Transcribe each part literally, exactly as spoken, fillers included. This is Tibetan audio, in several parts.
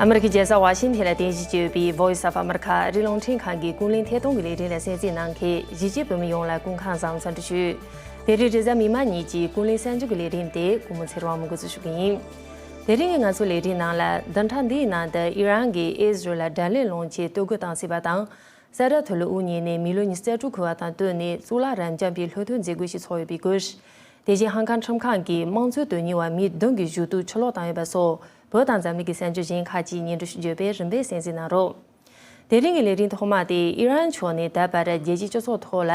ཨ་མི་རི་ཀའི་རྒྱལ་ས་ཝ་ཤིང་ཐན་ལ་རྟེན་གཞི་བྱས་ཡོད་པའི་Voice of America ཨ་རིའི་རླུང་འཕྲིན་ཁང་གི་ཀུན་གླེང་ཐད་གཏོང་གི་ལས་རིམ་ལ་གསན་གཟིགས་གནང་མཁན་གཞིས་བྱེས་བོད་མི་ཡོངས་ལ་སྐུ་ཁམས་བཟང་འཚམས་འདྲི་ཞུ། དེ་རིང་རེས་གཟའ་མིག་དམར་ཉིན་གྱི་ཀུན་གླེང་གསར་འགྱུར་གྱི་ལས་རིམ་དེ་སྐུ་ངོ་ཚེ་རིང་དབང་མོ་འགོ་འཛུགས་ཞུ་གི་ཡིན། དེ་རིང་གི་ང་ཚོའི་ལས་རིམ་ནང་ལ་བདུན་ཕྲག་འདིའི་ནང་དུ་ཨི་རན་གྱིས་ཨི་ཟི་རལ་ལ་དགྲ་ལན་སློང་ཆེད་གཏོར་རྒོལ་བཏང་སྲིད་པ་དང་། གསལ་བསྒྲགས་ཐོག་ལ་དབུ་བརྙེས་ནས་མི་ལོ་ཉི་ཤུ་རྩ་དྲུག་འཁོར་བ་དང་བསྟུན་ནས་གཙུག་ལག་རབ་འབྱམས་པའི་སློབ་ཐོན་མཛད་སྒོ་ཞིག་ཚོགས་ཡོད་པའི་སྐོར། དེ་བཞིན་ཧང་ཀང་ཁྲིམས་ཁང་གིས་དམངས་གཙོའི་དོན་གཉེར་བ་མི་བདུན་གྱི་ཞུ་གཏུག་ཕྱིར་སློག་བཏང་ཡོད་པ་སོགས་བོད་དང་འཛམ་གླིང་གི་གསར་འགྱུར་གཞན་ཁག་ཅིག་སྙན་སྒྲོན་ཞུ་རྒྱུ་བས་རིམ་པས་གསན་གཟིགས་གནང་རོགས། དེ་རིང་གི་ལས་རིམ་ཐོག་མ་དེ་ཨི་རན་ཕྱོགས་ནས་ད་བར་རྒྱལ་སྤྱིའི་སྤྱི་ཚོགས་ཐོག་ལ་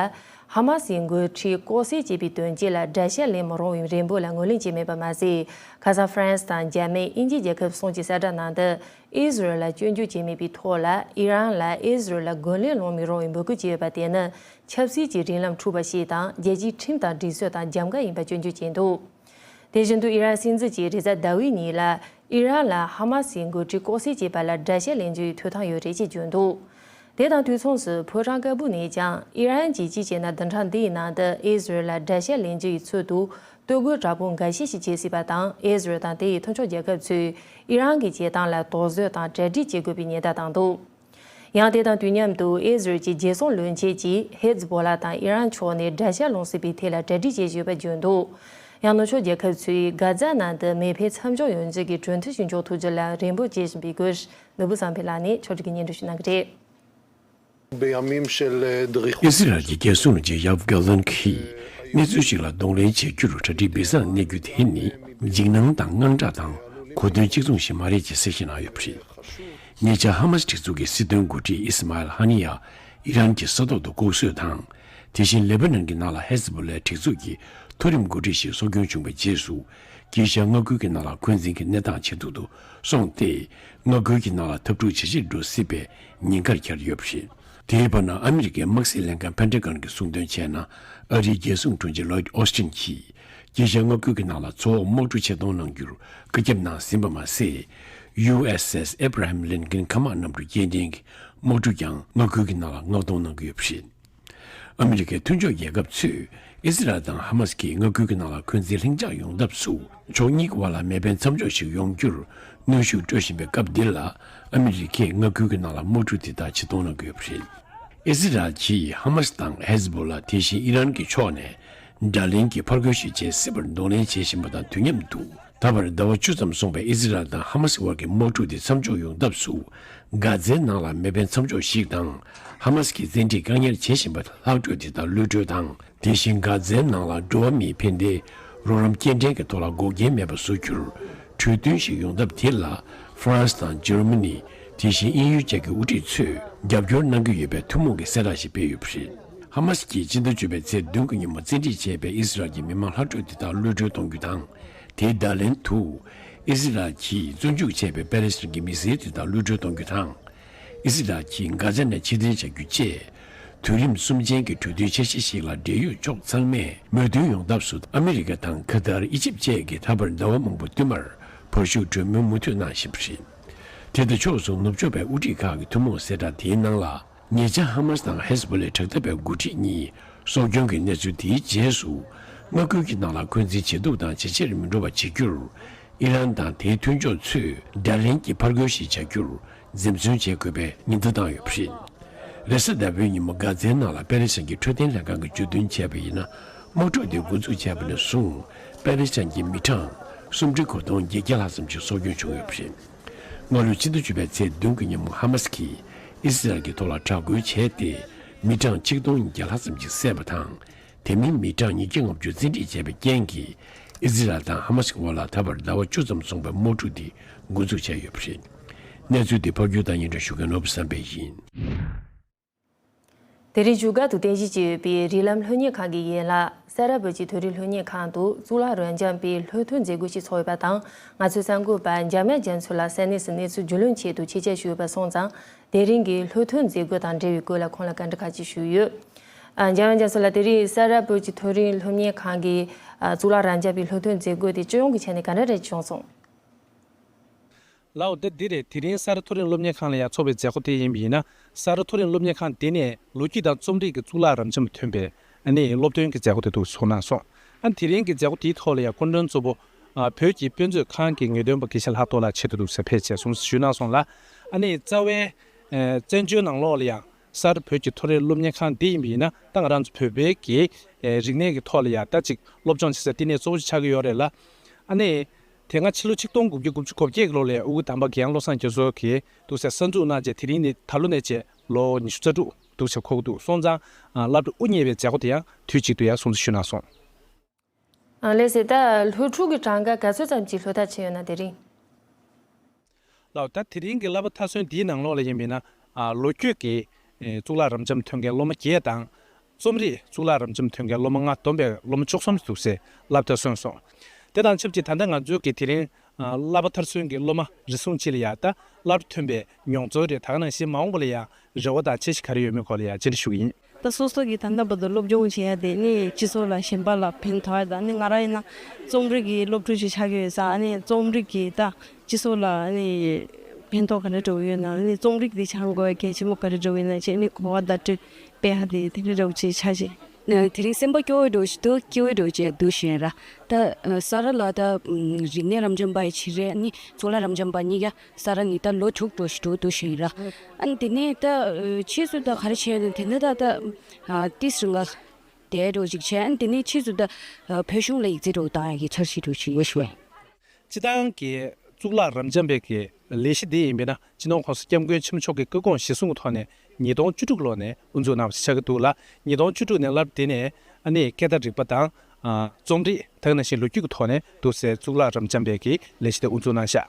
ཧ་མ་སིའི་འགོ་ཁྲིད་ལྐོག་བསད་བྱས་པའི་དོན་རྐྱེན་ལ་དགྲ་ཤ་ལེན་མི་རུང་བའི་རེ་འབོད་ལ་ངོས་ལེན་བྱས་མེད་པ་མ་ཟད། ཁ་སང་ཧྥ་རན་སི་དང་འཇར་མན། དབྱིན་ཇི་རྒྱལ་ཁབ་གསུམ་གྱི་གསལ་བསྒྲགས་ནང་དུ། ཨི་ཟི་རལ་ལ་སྐྱོན་བརྗོད་བྱས་མེད་པའི་ཐོག་ལ་ཨི་རན་ལ་ཨི་ཟི་རལ་ལ་རྒོལ་ལན་སློང་མི་རུང་བའི་འབོད་སྐུལ་བྱས་ཡོད་པ་དེ་ནི་ཆབ་སྲིད་ཀྱི་རིགས་ལམ་འཁྲུགས་པ་ཞིག་དང་རྒྱལ་སྤྱིའི་ཁྲིམས་ལྟར་སྒྲིག་སྲོལ་དང་རྒྱབ་འགལ་ཡིན་པ་སྐྱོན་བརྗོད་བྱས་འདུག་དེ་བཞིན་དུ་ཨི་རན་སྲིད་འཛིན་གྱིས་རེས་གཟའ་ཟླ་བའི་ཉིན་ལ་ཨི་རན་ལ་ཧ་མ་སིའི་འགོ་ཁྲིད་ལྐོག་བསད་བྱས་པ་ལ་དགྲ་ཤ་ལེན་རྒྱུ་ཡི་ཐོབ་ཐང་ཡོད་རེད་ཅེས་བརྗོད་འདུག་དེ་དང་དུས་མཚུངས་སུ་ཕོ་བྲང་དཀར་པོ་ནས་ཀྱང་ཨི་རན་གྱིས་སྤྱི་བྱས་ན་བདུན་ཕྲག་འདིའི་ནང་དུ་ཨི་ཟི་རལ་ལ་དགྲ་ཤ་ལེན་རྒྱུ་ཡི་ཚུལ་དུ་གཏོར་རྒོལ་དྲག་པོ་འགའ་ཤས་ཤིག་བྱེད་སྲིད་པ་དང་། ཨི་ཟི་རལ་དང་དེ་ཡི་མཐུན་ཕྱོགས་རྒྱལ་ཁབ་ཚོས་ཨི་རན་གྱི་བྱེད་སྟངས་ལ་དོགས་ཟོན་དང་གྲ་སྒྲིག་བྱེད་དགོས་པའི་ཉེན་བརྡ་བཏང་འདུག་ཡང་དེ་དང་དུས་མཉམ་དུ་ཨི་ཟི་རལ་གྱི་རྒྱལ་སྲུང་བློན་ཆེན་གྱིས་ཧེ་ཛི་བྷོ་ལ་དང་ཨི་རན་ཕྱོགས་ནས་དགྲ་ཤ་སློང་སྲིད་པའི་ཐད་ལ་གྲ་སྒྲིག་བྱེད་བཞིན་ཡོད་པ་བརྗོད་འདུག་ཡང་ནུབ་ཕྱོགས་རྒྱལ་ཁབ་ཚོས་གྷ་ཛ་ནང་དུ་མེ་འཕེན་མཚམས་འཇོག་ཡོང་རྒྱུ་གི་གྲོས་མཐུན་ཞིག་འཇོག་ཐུབ་རྒྱུ་ལ་རེ་འབོད་བྱེད་བཞིན་པའི་སྐོར། ནོར་བུ་བསམ་འཕེལ་ལགས་ནས་ཕྱོགས་སྒྲིག་གིས་སྙན་སྒྲོན་ཞུ་གནང་གི་རེད། ཨི་སི་རལ་གྱི་རྒྱལ་སྲུང་བློན་ཆེན་ཡབ་གྷ་ལན་གྱིས་གནས་ཚུལ་ཞིག་ལ་གདོང་ལེན་བྱེད་རྒྱུར་གྲ་སྒྲིག་སྦས་གསང་གནས་རྒྱུ་དེ་ནི་འཇིགས་སྣང་དང་དངངས་སྐྲག་དང་གོ་དོན་གཅིག་མཚུངས་ཤིག་མ་རེད་ཅེས་གསལ་བཤད་གནང་ཡོད་པ་རེད། ཉེ་ཆར་ཧ་མ་སི་སྒྲིག་འཛུགས་ཀྱི་སྲིད་དོན་འགོ་ཁྲིད་ཨི་སི་མ་ཨེལ་ཧ་ནི་ཡ་ཨི་རན་གྱི་ས་ཐོག་ཏུ་ལྐོག་གསོད་དང་། དེ་བཞིན་ལེ་བྷ་ནན་གྱི་ནང་ལ་ཧེ་ཛི་བྷོ་ལའི་སྒྲིག་འཛུགས་ཀྱི་མཐོ་རིམ་འགོ་ཁྲིད་ཞིག་སྲོག་སྐྱོན་བྱུང་བའི་རྗེས་སུ། དཀྱིལ་ཤར་མངའ་ཁུལ་གྱི་ནང་ལ་འཁོན་འཛིན་གྱི་གནས་སྟངས་ཇེ་སྡུག་ཏུ་སོང་སྟེ། མངའ་ཁུལ་གྱི་ནང་ལ་འཐབ་འཁྲུག་ཇེ་ཆེར་འགྲོ་སྲིད་པའི་ཉེན་ཁར་གྱར་ཡོད་པ་རེད། དེའི་བར་ན་ཨ་མི་རི་ཀའི་དམག་སྲིད་ལྷན་ཁང་པེན་ཊ་གོན་གྱིས་གསུངས་དོན་བྱས་ན། ཨ་རིའི་རྒྱལ་སྲུང་དྲུང་ཆེ་ལོའིད་ཨོ་སི་ཊིན་གྱིས་དཀྱིལ་ཤར་མངའ་ཁུལ་གྱི་ནང་ལ་མཚོ་འོག་དམག་གྲུ་ཆེད་གཏོང་གནང་རྒྱུར་བཀའ་ཁྱབ་གནང་ཟིན་པ་མ་ཟད། ཡུ་ཨེ་སི་ཨེས་ཨེབ་ར་ཧམ་ལིན་ཀན་མཁའ་དམག་གནམ་གྲུ་སྐྱེལ་འདྲེན་གྱི་དམག་གྲུ་ཀྱང་མངའ་ཁུལ་གྱི་ནང་ལ་མངགས་གཏོང་གནང་གི་ཡོད་པ་རེད། ཨ་མི་རི་ཀའི་མཐུན་ཕྱོགས་རྒྱལ་ཁབ་ཚོས་ཨི་སི་རལ་དང་ཧ་མ་སི་ཀྱིས་མངའ་ཁུལ་གྱི་ནང་ལ་འཁོན་འཛིན་ལྷིང་འཇགས་ཡོང་ཐབས་སུ་ཕྱོགས་གཉིས་ཀྱི་བར་ལ་མེ་འཕེན་མཚམས་འཇོག་ཞིག་ཡོང་རྒྱུར་གནོན་ཤུགས་སྤྲོད་བཞིན་པའི་སྐབས་འདི་ལ། ཨ་མི་རི་ཀས་མངའ་ཁུལ་གྱི་ནང་ལ་དམག་གྲུ་དེ་དག་ཆེད་གཏོང་གནང་གི་ཡོད་པ་རེད། ཨི་སི་རལ་གྱིས་ཧ་མ་སི་དང་ཧེ་ཛི་བྷོ་ལ་དེ་བཞིན་ཨི་རན་གྱི་ཕྱོགས་ནས་དགྲ་ལན་གྱི་ཕར་རྒོལ་ཞིག་བྱེད་སྲིད་པར་གདོང་ལེན་བྱེད་བཞིན་པ་དང་དུས་མཉམ་དུ། ད་བར་ཟླ་བ་བཅུ་ཙམ་སོང་པའི་ཨི་སི་རལ་དང་ཧ་མ་སི་བར་གྱི་དམག་འཁྲུག་དེ་མཚམས་འཇོག་ཡོང་ཐབས་སུ། གྷ་ཛའི་ནང་ལ་མེ་འཕེན་མཚམས་འཇོག་ཞིག་དང་། ཧ་མ་སི་ཀྱི་བཙན་ཁྲིད་བཀག་ཉར་བྱེད་བཞིན་པ་ལྷག་འཕྲོས་དེ་དག་གློད་གྲོལ་དང་། དེ་བཞིན་གྷ་ཛའི་ནང་ལ་འགྲོ་བ་མིའི་ཕན་བདེའི་རོགས་རམ་སྐྱེལ་འདྲེན་གྱི་ཐོག་ལ་འགོག་རྐྱེན་མེད་པ་བཟོ་རྒྱུར་གྲོས་མཐུན་ཞིག་ཡོང་ཐབས་དེ་ལ། ཧྥ་རན་སི་དང་འཇར་མ་ནི། དེ་བཞིན་དབྱིན་ཡུལ་བཅས་ཀྱི་དབུ་ཁྲིད་ཚོས་རྒྱབ་སྐྱོར་གནང་གི་ཡོད་པའི་ཐུན་མོང་གི་གསལ་བསྒྲགས་ཤིག་སྤེལ་ཡོད་པ་རེད། ཧ་མ་སི་ཀྱིས་སྤྱི་ཟླ་བཅུ་པའི་ཚེས་བདུན་གྱི་ཉིན་མོ་བཙན་ཁྲིད་བྱས་པའི་ཨི་སི་རལ་གྱི་མི་མང་ལྷག་འཕྲོས་དེ་དག་གློད་གྲོལ་གཏོང་རྒྱུ་དང་། དེའི་བརྡ་ལན་དུ། ཨི་སི་རལ་གྱིས་བཙོན་འཇུག་བྱས་པའི་པེ་ལེ་སི་ཐན་གྱི་མི་སེར་དེ་དག་གློད་གྲོལ་གཏོང་རྒྱུ་དང་། ཨི་སི་རལ་གྱིས་གྷ་ཛ་ནས་ཕྱིར་འཐེན་བྱ་རྒྱུ་བཅས། དུས་རིམ་གསུམ་ཅན་གྱི་གྲོས་མཐུན་འཆར་གཞི་ཞིག་ལ་འབྲེལ་ཡོད་ཕྱོགས་ཚང་མས་མོས་མཐུན་ཡོང་ཐབས་སུ་ཨ་མི་རི་ཀ་དང་ཁ་ཏར། ཨི་ཇིབ་བཅས་ཀྱིས་ད་བར་ཟླ་བ་མང་པོ་བསྟུད་མར་བར་ཞུགས་གྲོས་མོལ་མུ་མཐུད་གནང་བཞིན་པ་རེད། དེ་ལྟ་ཕྱོགས་གསུམ་ནུབ་ཕྱོགས་པའི་དབུ་ཁྲིད་ཁག་གི་ཐུན་མོང་གསལ་བསྒྲགས་དེའི་ནང་ལ། ཉེ་ཆར་ཧ་མ་སི་དང་ཧེ་ཟི་བྷོ་ལའི་དྲག་འཐབ་པའི་འགོ་ཁྲིད་གཉིས་སྲོག་སྐྱོན་གྱི་གནས་ཚུལ་དེའི་རྗེས་སུ། མངའ་ཁུལ་གྱི་ནང་ལ་འཁོན་འཛིན་ཇེ་སྡུག་དང་ཇེ་ཆེར་མི་འགྲོ་བ་བྱེད་རྒྱུར། ཨི་རན་དང་དེའི་མཐུན་ཕྱོགས་ཚོས་དགྲ་ལན་གྱི་ཕར་རྒོལ་ཞིག་བྱ་རྒྱུར་འཛེམ་ཟོན་བྱེད་དགོས་པའི་ཉེན་བརྡ་བཏང་ཡོད་པ་རེད། རེས་གཟའ་ཟླ་བའི་ཉིན་མོ་གྷ་ཛའི་ནང་ལ་པེ་ལེ་སི་ཐན་གྱི་འཕྲོད་བསྟེན་ལྷན་ཁང་གིས་བརྗོད་དོན་བྱས་པ་ཡིན་ན། དམག་འཁྲུག་དེ་འགོ་འཛུགས་བྱས་པ་ནས་བཟུང་པེ་ལེ་སི་ཐན་གྱི་མི་གྲངས་སུམ་ཁྲི་དགུ་སྟོང་བརྒྱད་བརྒྱ་ལྷག་ཙམ་ཞིག་སྲོག་སྐྱོན་བྱུང་ཡོད་པ་རེད། སྔ་ལོའི་ཕྱི་ཟླ་བཅུ་པའི་ཚེས་བདུན་གྱི་ཉིན་མོ་ཧ་མ་སི་ཀྱིས་ཨི་སི་རལ་གྱི་ཐོག་ལ་དྲག་རྒོལ་བྱས་ཏེ། མི་གྲངས་ཆིག་སྟོང་ཉིས་བརྒྱ་ལྷག་ཙམ་ཞིག་བསད་པ་དང་། དེ་མིན་མི་གྲངས་ཉིས་བརྒྱ་ལྔ་བཅུ་བཙན་ཁྲིད་བྱས་པའི་རྐྱེན་གྱིས། ཨི་སི་རལ་དང་ཧ་མ་སི་བར་ལ་ད་བར་ཟླ་བ་བཅུ་ཙམ་སོང་པའི་དམག་འཁྲུག་འདི་འགོ་འཛུགས་བྱས་ཡོད་པ་རེད། གནས་ཚུལ་འདི་ཕབ་སྒྱུར་དང་སྙན་སྒྲོན་ཞུ་མཁན་ནོར་བུ་བསམ་འཕེལ་ཡིན། དེ་རིང་བཞུགས་སྒར་དུ་རྟེན་གཞི་བྱས་ཡོད་པའི་རིགས་ལམ་སློབ་གཉེར་ཁང་གི་ཡན་ལག་སེ་ར་བོད་ཀྱི་མཐོ་རིམ་སློབ་གཉེར་ཁང་དུ་གཙུག་ལག་རབ་འབྱམས་པའི་སློབ་ཐོན་མཛད་སྒོ་ཞིག་ཚོགས་ཡོད་པ་དང་། ང་ཚོའི་གསར་འགོད་པ་འཇམ་དབྱངས་རྒྱ་མཚོ་ལགས་ས་གནས་སུ་གནས་ཚུལ་རྒྱུས་ལོན་ཆེད་དུ་ཆེད་བཅར་ཞུས་ཡོད་པ་སོང་ཙང་། དེ་རིང་གི་སློབ་ཐོན་མཛད་སྒོ་དང་འབྲེལ་བའི་སྐོར་ལ་ཁོང་ལ་བཀའ་འདྲི་ཁག་ཅིག་ཞུས་ཡོད། ཨ། འཇམ་དབྱངས་རྒྱ་མཚོ་ལགས། དེ་རིང་སེ་ར་བོད་ཀྱི་མཐོ་རིམ་སློབ་གཉེར་ཁང་གི་ཨ་གཙུག་ལག་རབ་འབྱམས་པའི་སློབ་ཐོན་མཛད་སྒོ་དེ་སྤྱི་ཡོངས་ཀྱི་ཆ་ནས་ག་འདྲ་རེ་བྱུང་སོང་། ལགས་འོ། ད་འདི་རེད། དེ་རིང་སེ་ར་མཐོ་རིམ་སློབ་གཉེར་ཁང་ལ་ཡང་ཚོགས་པའི་མཛད་སྒོ་དེ་ཡིན་པ་ཡིན་ན། སེ་ར་མཐོ་རིམ་སློབ་གཉེར་ཁང་འདི་ནས་ལོ་རྒྱུས་དང་རྩོམ་རིག་གི་གཙུག་ལག་རབ་འབྱམས་ཐོན་པའི་ཨ་ནི་སློབ་ཐོན་གྱི་མཛད་སྒོ་དེ་འདུག་ཚོགས་གནང་སོང་། ཨ། དེ་རིང་གི་མཛད་སྒོ་དེའི་ཐོག་ལ་ཡང་སྐུ་མགྲོན་གཙོ་བོ་ ཨ། བོད་ཀྱི་དཔེ་མཛོད་ཁང་གི་ངེས་སྟོན་པ་དགེ་བཤེས་ལྷག་རྡོར་ལགས་ཆེད་དུ་འདུག་ཟེར་ཕེབས་བྱས་གསུང་གཞིས་ཞུས་གནང་སོང་ལ། ཨ་ནི་རྩ་བའི་ཨ་བཙན་བྱོལ་ནང་ལོགས་ལ་ཡང་གསར་བོད་ཀྱི་ཐོ་རེངས་སློབ་གཉེར་ཁང་འདི་ཡིན་པ་ཡིན་ན། ད་ང་རང་ཚོ་བོད་པའི་གི་ཨ་རིག་གནས་ཀྱི་ཐོག་ལ་ཡང་ད་ཅིག་སློབ་སྦྱོང་བྱེད་སའི་བསྟི་གནས་གཙོ་བོ་ཞིག་ཆགས་ཀྱི་ཡོད་རེད་ལ། ཨ་ནི་དེ་སྔ་ཕྱི་ལོ་ཆིག་སྟོང་དགུ་བརྒྱ་དགུ་བཅུ་གོ་བརྒྱད་ཀྱི་ལོ་ལ་ཡང་ཨ་ཁུ་དམ་པ་རྒན་བློ་བཟང་རྒྱ་མཚོ་གིས་འདུག་ཟེར་གསར་འཛུགས་གནང་བྱས། དེ་རིང་ནི་ད་ལོ་ནས་བྱས་ལོ་ཉི་ཤུ་རྩ་དྲུག་འདུག་ཟེར་འཁོར་གྱི་འདུག་སོང་ཙང་། ཨ། སློབ་གྲྭ་དབུ་བརྙེས་པའི་མཛད་སྒོ་དེ་ཡང་དུས་གཅིག་ཏུ་ཡང་སྲུང་བརྩི་ཞུས་གནང་སོང་། ཨ་ལགས་སེ། ད་སློབ་ཕྲུག་གི་གྲངས་ཀ་ག་ཚོད་ཙམ་ཅིག་ལྷོད་ཐལ་ཕྱིན་ཡོད་ན། དེ་རིང་། ལགས། ད་དེ་རིང་གི་བསླབ་པ་མཐར་སོན་འདིའི་ནང་ལོགས་ལ་ཡིན་པ་ཡིན་ན། ཨ། ལོ་རྒྱུས་ཀྱི་ཨེ་གཙུག་ལག་རབ་འབྱམས་ཐོན་མཁན་སློབ་མ་བརྒྱད་དང་། རྩོམ་རིག་གཙུག་ལག་རབ་འབྱམས་ཐོན་མཁན་སློབ་མ་ལྔ་བསྡོམས་པའི་སློབ་མ་བཅུ་གསུམ་འདུག་སེ་བསླབ་མཐར་སོན་སོང་། དེ་དང་ཆབས་ཅིག་ད་ལྟ་ང་ཚོའི་གི་དེ་རིང་ཨ་བསླབ་པ་མཐར་སོན་གྱི་སློབ་མ་རེ་ཟུང་ཅིག་ལ་ཡང་ད་སློབ་གྲྭ་ཐོན་པའི་མྱོང་ཚོར་རེད། ད་ག་ནང་བཞིན་མ་འོངས་པ་ལ་ཡང་རེ་བ་དང་འཆར་གཞི་ག་རེ་ཡོད་མེད་སྐོར་ལ་ཡང་བཅར་འདྲི་ཞུ་གི་ཡིན། ད་སོ་སོ་གིས་ད་ལྟ་བར་དུ་སློབ་སྦྱོང་བྱེད་ཡ་དེ་ནི་སྤྱི་ཚོགས་ལ་གཞན་པ་ལ་ཕན་ཐོགས་ཡ་དང་། ནི་ང་རང་ཡིན་ན་རྩོམ་རིག་གི་སློབ་ཕྲུག་ཅིག་ཆགས་ཀྱི་ཡོད་ཙང་། ཨ་ནི་རྩོམ་རིག་གིས་ད་སྤྱི་ཚོགས་ལ་ཨ་ནི་ཕན་ཐོགས་ག་རེ་འགྲོ་གི་ཡོད་ན། ཨ་ནི་རྩོམ་རིག་དེ་སྦྱང་དགོས་ཡ་གལ་ཆེན་པོ་ག་རེ་འགྲོ་གི་ཡོད་ན་བྱས། ཨ་ནི་གོ་བ་བརྡ་སྤྲོད་སྤེལ་ཡ་དེ་དེ་འདྲ་འདྲ་བོ་ཅིག་ཆགས་ཤིང་། དེ་རིང་སེམས་པ་སྐྱོ་བོ་འདྲ་བོ་ཞིག་འདུག་སྐྱིད་པོ་འདྲ་བོ་ཅིག་འདུག་བཞིན་ར། ད་ས་ར་ལགས་ད་རིག་གནས་རབ་འབྱམས་པ་ཡི་ཆེད་རེད། ཨ་ནི་གཙུག་ལག་རབ་འབྱམས་པ་གཉིས་ཀ་ས་ར་ནི་ད་ལོ་དྲུག་འགྲོ་ཞིག་འགྲོ་འདུག་བཞིན་ར། ཨ་ནི་དེ་ནས་ད་ཕྱིས་སུ་ད་ག་རེ་བྱས་ནས། དེ་ནས་ད་ད་ཏིས་རིང་ལ་དེ་འགྲོ་ཞིག་བྱས། ཨ་ནི་དེ་ནས་ཕྱིས་སུ་ད་བོད་གཞུང་ལ་ཡིག་ཚད་འགྲོ་བཏང་ཡ་གི་འཆར་གཞི་འགྲོ་ཞིག་ཡོད་ཞུ་བ་ཡིན། སྤྱི་བཏང་གི་གཙུག་ལག་རབ་འབྱམས་པའི་གི་ལས་གཞི་འདི་ཡིན་པས་ན། སྤྱི་ནོར་༸གོང་ས་༸སྐྱབས་མགོན་ཆེན་པོ་མཆོག་གི་སྐུ་དགོངས་གཞིར་བཟུང་གི་ཐོག་ནས་ཉིས་སྟོང་བཅུ་དྲུག་ལོ་ནས་དབུ་འཛུགས་གནང་བ་ཞིག་ཆགས་ཀྱི་འདུག་ལ། ཉིས་སྟོང་བཅུ་དྲུག་ནས་སླར་དེ་ནས་ཨ་ནི་སྐད་བརྡ་རིག་པ་དང་། ཨ། རྩོམ་རིག། དེ་ནང་བཞིན་ལོ་རྒྱུས་ཀྱི་ཐོག་ནས་འདུག་སེ་གཙུག་ལག་རབ་འབྱམས་པའི་གི་ལས་གཞི་དེ་དབུ་འཛུགས་གནང་ཤག་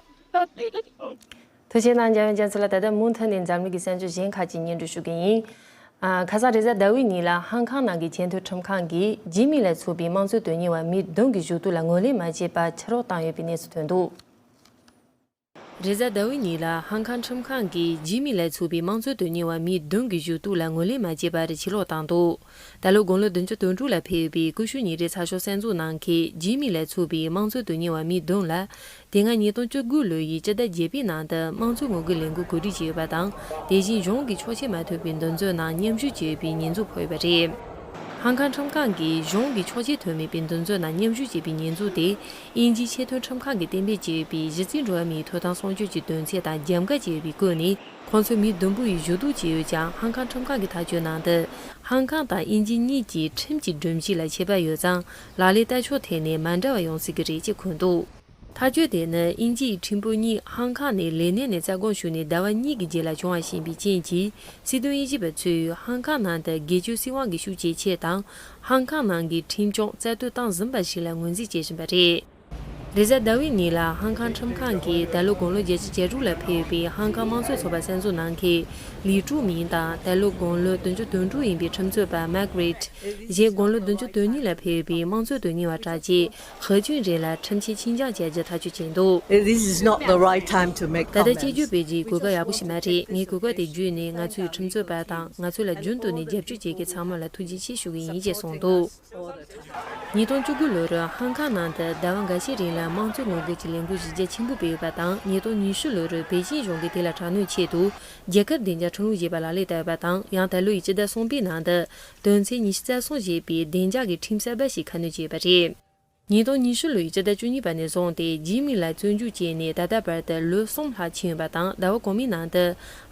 ཐུགས་རྗེ་གནང་། འཇམ་དབྱངས་རྒྱ་མཚོ་ལགས། ད་ལྟ་མུ་མཐུད་ནས་འཛམ་གླིང་གི་གསར་འགྱུར་གཞན་ཁག་ཅིག་སྙན་སྒྲོན་ཞུ་གི་ཡིན། ཨ། ཁ་སང་རེས་གཟའ་ཟླ་བའི་ཉིན་ལ་ཧང་ཁང་ནང་གི་ཆེས་མཐོའི་ཁྲིམས་ཁང་གིས་ཇི་མི་ལ་སོགས་པའི་དམངས་གཙོའི་དོན་གཉེར་བ་མི་བདུན་གྱི་མཇུག་སྡུད་ལ་ངོས་ལེན་མ་བྱས་པར་ཕྱིར་ལོག་བཏང་ཡོད་པའི་གནས་ཚུལ་ཐོན་འདུག་རེས་གཟའ་ཟླ་བའི་ཉིན་ལ་ཧང་ཁང་ཁྲིམས་ཁང་གིས་ཇི་མི་ལ་སོགས་པའི་དམངས་གཙོའི་དོན་གཉེར་བ་མི་བདུན་གྱི་མཇུག་སྡུད་ལ་ངོས་ལེན་མ་བྱས་པར་ཕྱིར་ལོག་བཏང་འདུག་ད་ལོ་དགུང་ལོ་བདུན་ཅུ་དོན་དྲུག་ལ་ཕེབས་པའི་ཀུ་ཤུ་ཉིན་རེའི་ཚགས་ཤོག་གསར་འཛུགས་གནང་མཁན་ཇི་མི་ལ་སོགས་པའི་དམངས་གཙོའི་དོན་གཉེར་བ་མི་བདུན་ལ། དེ་སྔ་ཉིས་སྟོང་བཅུ་དགུ་ལོ་ཡི་སྤྱི་ཟླ་བརྒྱད་པའི་ནང་དུ་དམངས་གཙོའི་ངོ་རྒོལ་ལས་འགུལ་གོ་སྒྲིག་བྱས་ཡོད་པ་དང་། དེ་བཞིན་གཞུང་གི་ཆོག་མཆན་མ་ཐོབ་པའི་འདུ་འཛོམས་ནང་མཉམ་ཞུགས་བྱས་ཡོད་པའི་ཉེས་འཛུགས་ཕོག་ཡོད་པ་རེད། ཧང་ཁང་ཁྲིམས་ཁང་གིས་གཞུང་གི་ཆོག་མཆན་ཐོབ་མེད་པའི་འདུ་འཛོམས་ནང་མཉམ་ཞུགས་བྱས་པའི་ཉེས་འཛུགས་དེ། དབྱིན་ཇིའི་ཆེས་མཐོའི་ཁྲིམས་ཁང་གིས་གཏན་འབེབས་བྱས་ཡོད་པའི་གཞི་རྩའི་འགྲོ་བ་མིའི་ཐོབ་ཐང་སྲུང་སྐྱོབ་ཀྱི་དོན་ཚན་དང་རྒྱབ་འགལ་བྱས་ཡོད་པའི་སྐོར་ནས། ཁོང་ཚོ་མི་བདུན་པོ་ཡི་གཞུག་ལྡོག་བྱས་ཡོད་ཀྱང་། ཧང་ཁང་ཁྲིམས་ཁང་གི་ཐག་གཅོད་ནང་དུ། ཧང་ཁང་དང་དབྱིན་ཇི་གཉིས་ཀྱི་ཁྲིམས་ཀྱི་སྒྲོམ་གཞི་ལ་ཁྱད་པར་ཡོད་ཙང་། ལག་ལེན་ལྟ་ཕྱོགས་ཐད་ནས་མ་འདྲ་བ་ཡོང་སྲིད་ཀྱི་རེད་ཅེས་འཁོད་འདུག་ཐག་གཅོད་དེ་ནི་དབྱིན་ཇིའི་ཁྲིམས་དཔོན་གཉིས་ཧང་ཁང་ནས་ལས་གནས་ནས་རྩ་དགོངས་ཞུས་ནས་ཟླ་བ་གཉིས་ཀྱི་རྗེས་ལ་བྱུང་བ་ཡིན་པའི་རྐྱེན་གྱིས། སྲིད་དོན་དབྱེ་ཞིབ་པ་ཚོས་ཧང་ཁང་ནང་དུ་སྒེར་གཅོད་སྲིད་དབང་གི་ཤུགས་ཇེ་ཆེ་དང་། ཧང་ཁང་ནང་གི་ཁྲིམས་སྐྱོང་རྩ་གཏོར་བཏང་ཟིན་པ་ཞིག་ལ་ངོས་འཛིན་བྱེད་བཞིན་པ་རེད། རེས་གཟའ་ཟླ་བའི་ཉིན་ལ་ཧང་ཁང་ཁྲིམས་ཁང་གིས་ད་ལོ་དགུང་ལོ་བརྒྱད་ཅུ་གྱ་དྲུག་ལ་ཕེབས་པའི་ཧང་ཁང་དམངས་གཙོའི་ཚོགས་པ་གསར་འཛུགས་གནང་མཁན་ལི་ཀྲུའུ་མིང་དང་། ད་ལོ་དགུང་ལོ་བདུན་ཅུ་དོན་དྲུག་ཡིན་པའི་ཁྲིམས་རྩོད་པ་མེག་རེད། གཞན་དགུང་ལོ་བདུན་ཅུ་དོན་གཉིས་ལ་ཕེབས་པའི་དམངས་གཙོའི་དོན་གཉེར་བ་གྲགས་ཅན་ཧེ་ཅུན་རེ་ལ་ཁྲིམས་ཆད་ཕྱིར་འགྱངས་བྱ་རྒྱུ་ཐག་གཅོད་བྱས་འདུག This is not the right time to make ད་ལྟ་comments. གཅིག་གྱུར་སྤེལ་རྒྱུའི་གོ་སྐབས་ཡག་པོ་ཞིག་མ་རེད། ངས་གོ་སྐབས་དེ་བརྒྱུད་ནས་ང་ཚོའི་ཁྲིམས་རྩོད་པ་དང་ང་ཚོ་ལ་རྒྱུན་དུ་ནས་རྒྱབ་སྐྱོར་བྱེད་མཁན་ཚང་མ་ལ་ཐུགས་རྗེ་ཆེ་ཞུ་གི་ཡིན་ཞེས་གསུངས་འདུག་ཉིས་སྟོང་བཅུ་དགུ་ལོར་ཧང་ཁང་ནང་དུ་ཟླ་བ་འགའ་ཤས་རིང་ལ་དམངས་གཙོའི་ངོ་རྒོལ་གྱི་ལས་འགུལ་གཞི་རྒྱ་ཆེན་པོ་སྤེལ་ཡོད་པ་དང་། ཉིས་སྟོང་ཉི་ཤུ་ལོར་པེ་ཅིན་གཞུང་གིས་དེ་ལ་དྲག་གནོན་ཆེད་དུ་རྒྱལ་ཁབ་བདེ་འཇགས་ཁྲིམས་ལུགས་ཞེས་པ་ལག་ལེན་བསྟར་ཡོད་པ་དང་། ཡང་ད་ལོའི་ཕྱི་ཟླ་གསུམ་པའི་ནང་དུ་དོན་ཚན་ཉི་ཤུ་རྩ་གསུམ་ཞེས་པའི་བདེ་འཇགས་ཀྱི་ཁྲིམས་གསར་པ་ཞིག་ཁ་སྣོན་བྱས་ཡོད་པ་རེད། ཉིས་སྟོང་ཉི་ཤུ་ལོའི་ཕྱི་ཟླ་བཅུ་གཉིས་པ་ནས་བཟུང་སྟེ་ཇི་མི་ལ་བཙོན་འཇུག་བྱས་ནས་ད་ལྟ་བར་དུ་ལོ་གསུམ་ལྷག་ཕྱིན་ཡོད་པ་དང་། ཟླ་བ་གོང་མའི་ནང་དུ་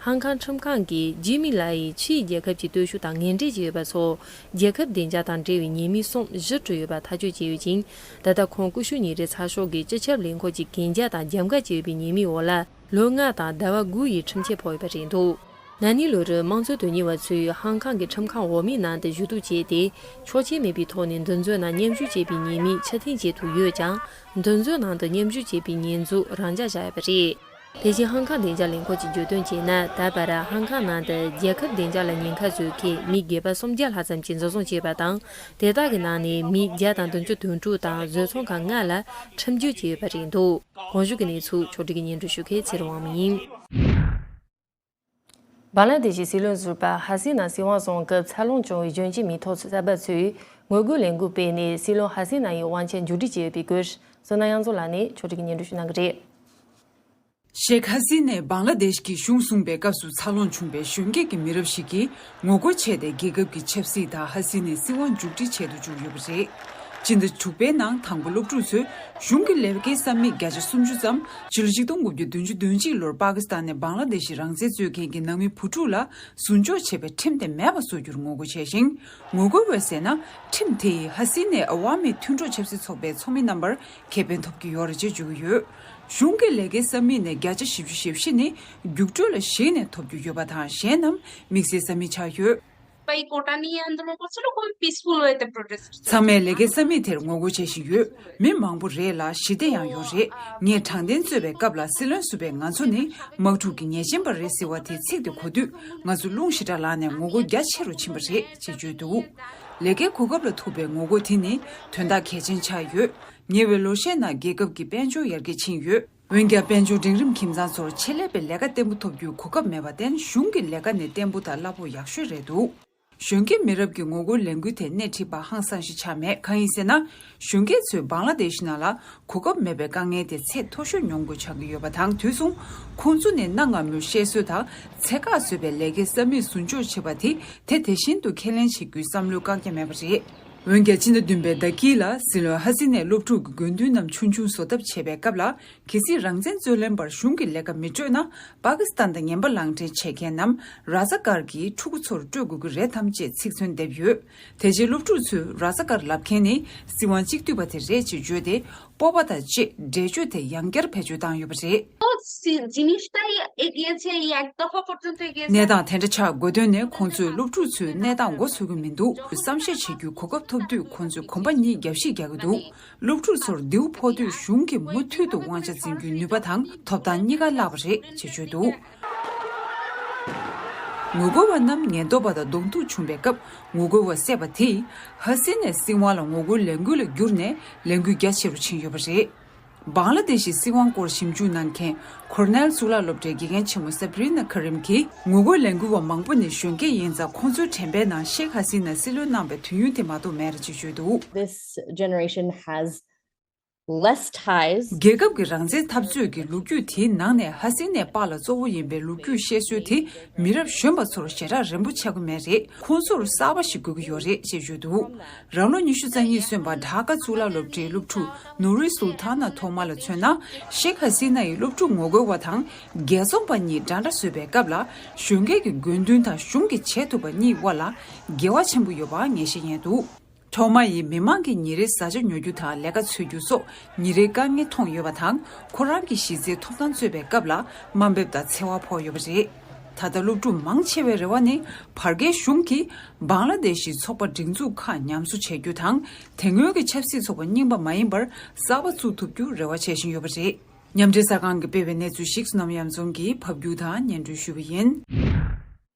ཧང་ཁང་ཁྲིམས་ཁང་གིས་ཇི་མི་ལ་ཡིས་ཕྱིའི་རྒྱལ་ཁབ་ཀྱི་སྟོབས་ཤུགས་དང་ངན་འབྲེལ་བྱས་ཡོད་པ་སོགས། རྒྱལ་ཁབ་བདེ་འཇགས་དང་འབྲེལ་བའི་ཉེས་དམིགས་གསུམ་གཞི་གྲུབ་ཡོད་པ་ཐག་གཅོད་བྱས་ཡོད་ཅིང་། ད་ལྟ་ཁོང་ཀུ་ཤུ་ཉིན་རེའི་ཚགས་ཤོག་གི་སྤྱི་ཁྱབ་ལས་ཁུངས་ཀྱི་གན་རྒྱ་དང་རྒྱབ་འགལ་བྱས་ཡོད་པའི་ཉེས་དམིགས་འོག་ལ་ལོ་ལྔ་དང་ཟླ་བ་དགུ་ཡི་ཁྲིམས་ཆད་ཕོག་ཡོད་པ་རེད་འདུག་ན་ནིང་ལོར་དམངས་གཙོའི་དོན་གཉེར་བ་ཚོས་ཧང་ཁང་གི་ཁྲིམས་ཁང་འོག་མའི་ནང་དུ་ཞུ་གཏུག་བྱས་ཏེ། ཆོག་མཆན་མེད་པའི་ཐོག་ནས་འདུ་འཛོམས་ནང་མཉམ་ཞུགས་བྱས་པའི་ཉེས་དམིགས་ཕྱིར་འཐེན་བྱེད་ཐུབ་ཡོད་ཀྱང་། འདུ་འཛོམས་ནང་དུ་མཉམ་ཞུགས་བྱས་པའི་ཉེས་འཛུགས་རང་འཇགས་བཞག་ཡོད་པ་རེད། དེ་བཞིན་ཧང་ཁང་བདེ་འཇགས་ལས་ཁུངས་ཀྱིས་བརྗོད་དོན་བྱས་ན། ད་བར་ཧང་ཁང་ནང་དུ་རྒྱལ་ཁབ་བདེ་འཇགས་ལ་ཉེན་ཁ་བཟོ་མཁན་མི་སྒེར་པ་སུམ་བརྒྱ་ལྷག་ཙམ་གྱིས་འཛིན་བཟུང་བྱས་པ་དང་། དེ་དག་གི་ནང་ནས་མི་བརྒྱ་དང་བདུན་ཅུ་དོན་དྲུག་དང་བཟོ་ཚོང་ཁང་ལྔ་ལ་ཁྲིམས་གཅོད་བྱས་ཡོད་པ་རེད་འདུག་གོང་ཞུས་ཀྱི་གནས་ཚུལ་ཕྱོགས་སྒྲིག་གིས་སྙན་སྒྲོན་ཞུ་མཁན་ཚེ་རིང་དབང་མོ་ཡིན། བང་ལ་དེ་ཤི་སྲིད་བློན་ཟུར་པ་ཧ་སི་ན་སྲིད་དབང་བཟུང་སྐབས་འཚར་ལོངས་བྱུང་བའི་གཞོན་སྐྱེས་མི་ཐོབ་གསར་པ་ཚོས་ངོ་རྒོལ་ལས་འགུལ་སྤེལ་ནས་སྲིད་བློན་ཧ་སི་ན་ཡི་དབང་ཆ་མཇུག་སྒྲིལ་བྱས་ཡོད་པའི་སྐོར་བསོད་ནམས་དབྱངས་འཛོམས་ལགས་ནས་ཕྱོགས་སྒྲིག་གིས་སྙན་སྒྲོན་ཞུ་གནང་གི་རེད། ཤེག་ཧ་སི་ནས་བང་ལ་དེཤ་གི་གཞུང་བཟུང་པའི་སྐབས་སུ་འཚར་ལོངས་བྱུང་བའི་གཞོན་སྐྱེས་ཀྱི་མི་རབས་ཤིག་གིས་ངོ་རྒོལ་བྱས་ཏེ། རྒྱལ་ཁབ་ཀྱི་ཆབ་སྲིད་དང་ཧ་སི་ནའི་སྲིད་དབང་མཇུག་སྒྲིལ་བྱེད་དུ་བཅུག་ཡོད་པ་རེད། སྤྱི་ཟླ་དྲུག་པའི་ནང་དང་པོ་སློབ་ཕྲུག་ཚོས་གཞུང་གི་ལས་ཀའི་ས་མིག་བརྒྱ་ཆ་སུམ་ཅུ་ཙམ་སྤྱི་ལོ་ཆིག་སྟོང་དགུ་བརྒྱ་བདུན་ཅུ་དོན་གཅིག་ལོར་པ་ཀི་སི་ཐན་ནས་བང་ལ་དེ་ཤི་རང་བཙན་རྩོད་མཁན་གྱི་ནང་མི་བུ་ཕྲུག་ལ་ཟུར་འཇོག་བྱས་པའི་ཁྲིམས་དེ་མེད་པ་བཟོ་རྒྱུར་ངོ་རྒོལ་བྱས་ཤིང་། ངོ་རྒོལ་བས་ཟེར་ན། ཁྲིམས་དེ་ཡིས་ཧ་སི་ནའི་ཨ་ཝ་མི་མཐུན་གྲོགས་ཆབ་སྲིད་ཚོགས་པའི་ཚོགས་མི་རྣམ་པར་ཁེ་ཕན་ཐོབ་ཀྱི་ཡོད་རེད་ཅེས་བརྗོད་ཀྱི་ཡོད། གཞུང་གི་ལས་ཀའི་ས་མིག་ནས་བརྒྱ་ཆ་བཞི་བཅུ་ཞེ་བཞི་ནི་རྒྱུགས་སྤྲོད་ལ་གཞིགས་ནས་ཐོབ་རྒྱུ་ཡོད་པ་དང་། གཞན་རྣམས་དམིགས་བསལ་ས་མིག་ཆགས་ཡོད། এই কোটা নিয়ে আন্দোলন করছিল খুবই পিসফুল ওয়েতে প্রোটেস্ট ཚང་མས་ལས་ཀའི་ས་མིག་དེར་ངོ་རྒོལ་བྱེད་བཞིན་ཡོད། མི་མང་པོ་རེད་ལ་ཞི་བདེ་ཡང་ཡོད་རེད། ངས་དྲང་བདེན་རྩོད་པའི་སྐབས་ལ་སྲིད་བློན་ཟུར་པས་ང་ཚོ་ནི་དམག་འཁྲུག་གི་ཉེས་ཅན་པ་རེད་ཟེར་བ་དེའི་ཚིག་དེ་གོ་དུས་ང་ཚོ་རླུང་ཞེ་དྲག་ལངས་ནས་ངོ་རྒོལ་རྒྱ་ཆེ་རུ་ཕྱིན་པ་རེད་ཅེས་བརྗོད་འདུག་ལས་ཀའི་གོ་སྐབས་ལ་ཐུག་པའི་ངོ་རྒོལ་དེ་ནི་དོན་དག་གལ་ཆེན་ཆགས་ཡོད། ཉེ་བའི་ལོ་ཤས་ནང་རྒྱལ་ཁབ་ཀྱི་དཔལ་འབྱོར་ཡར་རྒྱས་ཕྱིན་ཡོད། འོན་ཀྱང་དཔལ་འབྱོར་འབྲིང་རིམ་ཁྱིམ་ཚང་ཚོར་ཆེད་ལས་པའི་ལས་ཀ་བརྟན་པོ་ཐོབ་རྒྱུའི་གོ་སྐབས་མེད་པར་བརྟེན་གཞུང་གི་ལས་ཀ་ནི་བརྟན་པོ་དང་རླབས་པོ་ཡག་ཤོས་རེད་འདུག་གཞོན་སྐྱེས་མི་རབས་ཀྱི་ངོ་རྒོལ་ལས་འགུལ་དེ་སྣེ་ཁྲིད་པ་ཧང་སང་ཞིག་ཆགས་མེད། གང་ཡིན་ཟེར་ན། གཞོན་སྐྱེས་ཚོས་བང་ལ་དེ་ཤི་ནང་ལ་གོ་སྐབས་མེད་པའི་དཀའ་ངལ་དེ་ཚད་མཐོ་ཤོས་མྱོང་དགོས་ཆགས་ཀྱི་ཡོད་པ་དང་། དུས་མཚུངས་ཁོང་ཚོ་ནི་གནའ་སྔ་མོའི་བཤད་སྲོལ་དང་ཚད་བཀག་བཟོས་པའི་ལས་ཀའི་ས་མིག་ཟུར་འཇོག་བྱེད་པ་དེ་དེ་དེ་བཞིན་དུ་ཁས་ལེན་བྱེད་རྒྱུའི་བསམ་བློའི་བཀག་རྒྱ་མེད་པ་རེད། འོན་ཀྱང་སྤྱི་ཟླ་བདུན་པའི་ཟླ་དཀྱིལ་ལ་སྲིད་བློན་ཧ་སི་ནས་སློབ་ཕྲུག་གི་དགོས་འདུན་རྣམས་ཆུང་ཆུང་བཟོ་ཐབས་བྱས་པའི་སྐབས་ལ། གལ་སྲིད་རང་བཙན་རྩོད་ལེན་པར་གཞུང་གི་ལས་ཀ་མི་སྤྲོད་ན། པ་ཀི་སི་ཐན་དང་ངན་པ་ལག་འབྲེལ་བྱེད་མཁན་རྣམས་ར་ཛ་ཀར་གྱི་ཕྲུ་གུ་ཚོར་སྤྲོད་དགོས་ཀྱི་རེད་དམ་ཅེས་ཚིག་མཚོན་འདེབས་ཡོད། དེ་རྗེས་སློབ་ཕྲུག་ཚོས་ར་ཛ་ཀར་ལབ་མཁན་ནི་སྲིད་དབང་གཅིག་སྡུད་པ་དེ་རེད་ཅེས་བརྗོད་དེ། སྤོབས་པ་དང་བཅས་འགྲེལ་བརྗོད་དེ་ཡང་བསྐྱར་བེད་སྤྱོད་བཏང་ཡོད་པ་རེད། জিনিসটাই এগিয়েছে, এই এক দফা পর্যন্ত এগিয়েছে। གནས་སྟངས་དེ་འདྲ་ཆགས་དགོས་དོན་ནི་ཁོང་ཚོས་སློབ་ཕྲུག་ཚོའི་གནས་སྟངས་མགོ་ཚོད་ཀྱི་མི་འདུག་བསམ་ཤེས་བྱེད་རྒྱུའི་གོ་སྐབས་ཐོབ་དུས་ཁོང་ཚོས་གོམ་པ་གཉིས་རྒྱབ་བཤིག་རྒྱག་གི་འདུག་སློབ་ཕྲུག་ཚོར་མདེའུ་ཕོག་དུས་གཞུང་གིས་མུ་མཐུད་དུ་དབང་ཆ་འཛིན་རྒྱུའི་ནུས་པ་དང་ཐོབ་ཐང་གཉིས་ཀ་བརླག་པ་རེད་ཅེས་བརྗོད་འདུག་ངོ་རྒོལ་བ་རྣམས་ཉེན་རྟོག་པ་དང་གདོང་ཐུག་བྱུང་བའི་སྐབས། ངོ་རྒོལ་བ་བསད་པ་དེས་ཧ་སི་ནའི་སྲིད་དབང་ལ་ངོ་རྒོལ་ལས་འགུལ་ལ་བསྒྱུར་ནས་ལས་འགུལ་རྒྱ་ཆེ་རུ་ཕྱིན་ཡོད་པ་རེད། བང་ལ་དེ་ཤི་སྲིད་དབང་སྐོར་ཞིབ་འཇུག་གནང་མཁན་ཁོར་ནེལ་གཙུག་ལག་སློབ་གྲྭའི་དགེ་རྒན་ཆེན་མོ་སབ་རི་ན་ཁ་རིམ་གྱིས། ངོ་རྒོལ་ལས་འགུལ་བ་མང་པོ་ནི་གཞོན་སྐྱེས་ཡིན་ཙང་། ཁོང་ཚོའི་དྲན་པའི་ནང་ཤེག་ཧ་སི་ན་སྲིད་བློན་གནང་པའི་དུས་ཡུན་དེ་མ་གཏོགས་མེད་རེད་ཅེས་བརྗོད་འདུག This generation has less ties. རྒྱལ་ཁབ་ཀྱི་རང་བཙན་འཐབ་རྩོད་ཀྱི་ལོ་རྒྱུས་དེའི་ནང་ནས་ཧ་སི་ནའི་པཱ་ལགས་གཙོ་བོ་ཡིན་པའི་ལོ་རྒྱུས་བཤད་སྲོལ་དེ་མི་རབས་གཞོན་པ་ཚོར་ཞེ་དྲག་རན་པོ་ཆགས་ཀྱི་མེད་རེད། ཁོང་ཚོར་གསར་པ་ཞིག་དགོས་ཀྱི་ཡོད་རེད་ཅེས་བརྗོད་འདུག་རང་ལོ་ཉི་ཤུ་རྩ་གཉིས་སོན་པ་དྷ་ཀ་གཙུག་ལག་སློབ་གྲྭའི་སློབ་ཕྲུག་ནུ་རི་སུལ་ཐཱ་ན་ཐོག་མ་ལ་མཚོན་ན། ཤེག་ཧ་སི་ན་ཡི་སློབ་ཕྲུག་ངོ་རྒོལ་བ་དང་རྒྱལ་ཚོང་པ་གཉིས་འདྲ་འདྲ་བཟོས་པའི་སྐབས་ལ། གཞོན་སྐྱེས་ཀྱི་དགོས་འདུན་དང་གཞུང་གིས་བྱེད་ཐུབ་པ་གཉིས་དབར་ལ་འགལ་བ་ཆེན་པོ་ཡོད་པ་ངེས་ཤེས་ཡིན་འདུག་ཐོག་མ་ཡིས་མི་མང་གིས་ཉིན་རེའི་བཟའ་བཅའ་ཉོ་རྒྱུ་དང་ལས་ཀ་འཚོལ་རྒྱུ་སོགས་ཉིན་རེའི་དཀའ་ངལ་མཐོང་ཡོད་པ་དང་། ཁོ་རང་གི་གཞི་རྩའི་ཐོབ་ཐང་རྩོད་པའི་སྐབས་ལ་དམའ་འབེབས་དང་འཚེ་བ་ཕོག་ཡོད་པ་རེད། ད་ལྟ་སློབ་ཕྲུག་མང་ཆེ་བའི་རེ་བ་ནི་བར་བརྒལ་གཞུང་གིས་བང་ལ་དེ་ཤི་ཚོགས་པ་སྒྲིག་འཛུགས་ཁག་ཉམས་གསོ་བྱེད་རྒྱུ་དང་། དེ་སྔོན་གྱི་ཆབ་སྲིད་ཚོགས་པ་རྙིང་པ་མ་ཡིན་པར་གསར་པ་བཙུགས་ཐུབ་རྒྱུ་རེ་བ་བྱེད་བཞིན་ཡོད་པ་རེད། མཉམ་འབྲེལ་གསར་ཁང་གིས་སྤེལ་བའི་གནས་ཚུལ་ཞིག་བསོད་ནམས་གཡང་འཛོམས་ཀྱིས་ཕབ་སྒྱུར་དང་སྙན་སྒྲོན་ཞུས་པ་ཡིན།